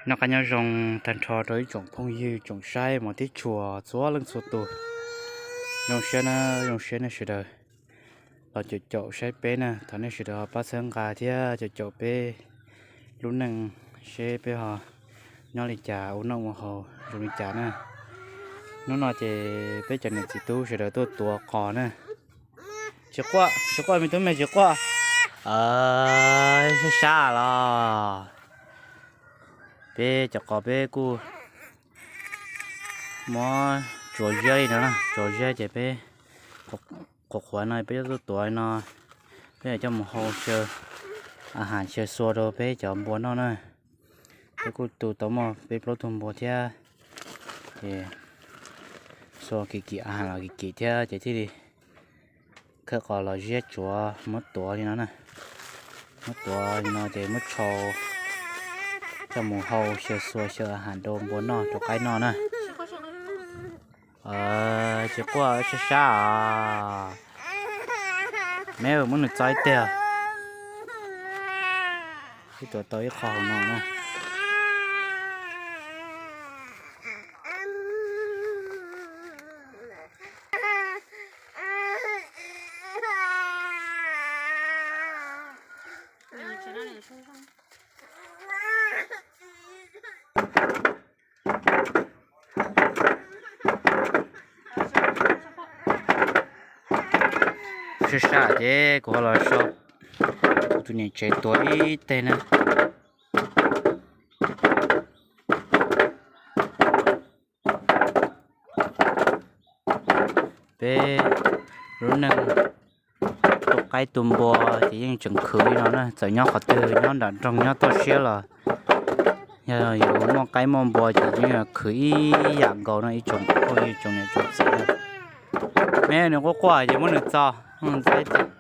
Noj qab nyob zoo tag nrho rau ib tsoom phooj ywg tsoom saib mov tib tshua txhua leej txhua tus. Zoo siab na, zoo siab nej sawv daws los caum caum saib peb na. Thov nej sawv daws ho pab txhawb nqa thiab caum caum peb lub neej seb peb ho nyob li cas, ua noj ua haus zoo li cas na. Hnub no ces peb cov niam txiv tub sawv daws tuaj tuav qos na. Tsis quaj, tsis quaj me tub me, tsis quaj. Sab sab los peb cov qos peb kuj muab tsuav ziab li no na, tsuav ziab ces peb qhuav qhuav no peb yuav tuaj tuav no, peb yuav coj mus hau xyaw a has xyaw xua rau peb cov npua noj na. Peb kuj tu tau muaj peb plaub tug npua thiab, ces xua kim kim a has los kim kim thiab ces thiaj li khawb qos los ziab tsuav muab tuav li no na. Muab tuav li no ces muab tshau coj mus hau xyaw xua xyaw a has rau npua noj rau qaib noj na. Tsis quaj sab sab os. Meb muab nws txo ib teg, ib tuav tau ib qho hauv no na. Sab sab ces kuv ho los so kuv tus niam tsev tuav ib teg na. Peb lub neej tu qaib tu npua ces yeej tseem khwv li no na, txawm nyob qhov twg, nyob nram nroog nyob toj siab los yog yuav muaj qaib muaj npua ces yeej yuav khwv ib yam nkaus no ib tsoom phooj ywg tsoom niam tsoom txiv. Meb nws quaj quaj ces muab nws txo, muab nws txo ib teg.